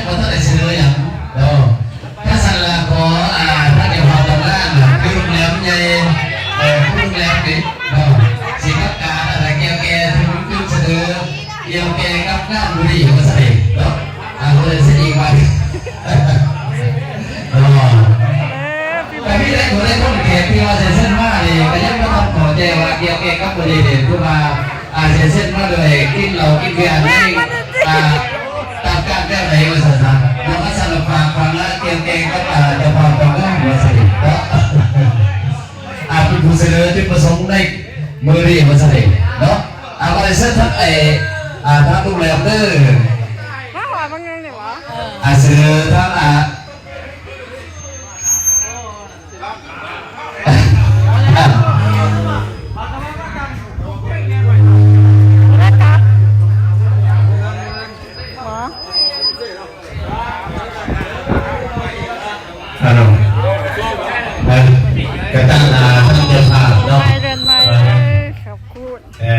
ບໍ່ທັນໄດ້ສະເໜີຫຍັງເນາະ. ຖ້າຊັ້ນລະ ຂໍ ອ່າ ທ່ານເຈົ້າພາບຕຳນານນະ ຄືໂຮງແຮມໃຫຍ່ ເອີ ຄືໂຮງແຮມນີ້ເນາະ ຊິປະກາດ ອ່າ ກ່ຽວແກ່ ເຖິງຈຸດສະເໜີ ກ່ຽວແກ່ກັບງານບຸຣີວ່າຊັ້ນເດເນາະ. ອ່າ ເພິ່ນຊິອີກວ່າເນາະ ກໍມີຫຼາຍຄົນ ຫຼາຍຄົນແຂກທີ່ວ່າເຊີນມານີ້ ກໍຍັງບໍ່ທັນເຂົ້າໃຈວ່າກ່ຽວແກ່ກັບບຸຣີນີ້ ຄືວ່າ ອາ ເສຍເສັ້ນມາໂດຍກິນເຫຼົ້າກິນເບຍໃນ ອາ ຕາມການແບບໃດວ່າຊັ້ນຊະເນາະ. ຄັນຊັ້ນລະຝາກຝັງລະກ່ຽວແກ່ກັບ ອາ ເຈົ້າພາບເຈົ້າງານວ່າຊັ້ນເນາະ ອາ ເປັນຜູ້ສະເໜີຈຸດປະສົງໃນມື້ນີ້ວ່າຊັ້ນເນາະ. ອາ ຂໍເຊີນທາງ ອາ ທາງໂຮງແຮມເດີ ມາຫອດບາງຢ່າງນີ້ຫວາ ອາ ສະເໜີທາງ ອາ ຮັລໂຫຼ ເອີ ກະຕັ້ງ ອາ ເຈົ້າພາບເນາະ ເອີ ຂອບຄຸນ ເອີ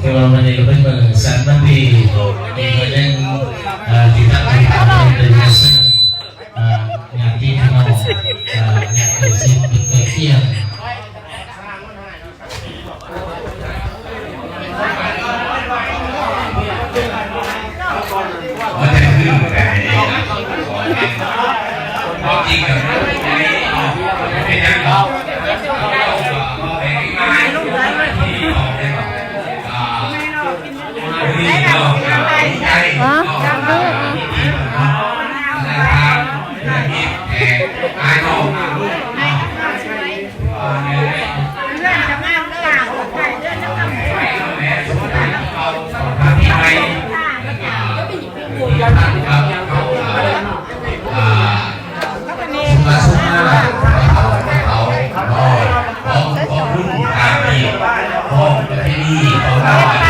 ຖືວ່າມື້ນີ້ກໍເປັນມື້ສັນວັນດີ ທີ່ເພິ່ນຍັງ ເອີ ທີ່ທາງເຈົ້າພາບເພິ່ນໄດ້ ອ່າ ຍາດຕິພີ່ນ້ອງ ອ່າ ຍາດຕິຊິດໃກ້ຄຽງ ມັນຈະຄືແບບນີ້ນະ ຄວາມຈິງກໍຄືເປັນຫຍັງເນາະ ອ່າ ສຸມາສຸມາ ເຂົາເນາະ ຂອງ ຂອງລຸງຕາມນີ້ ຂອງປະເພນີຂອງລາວ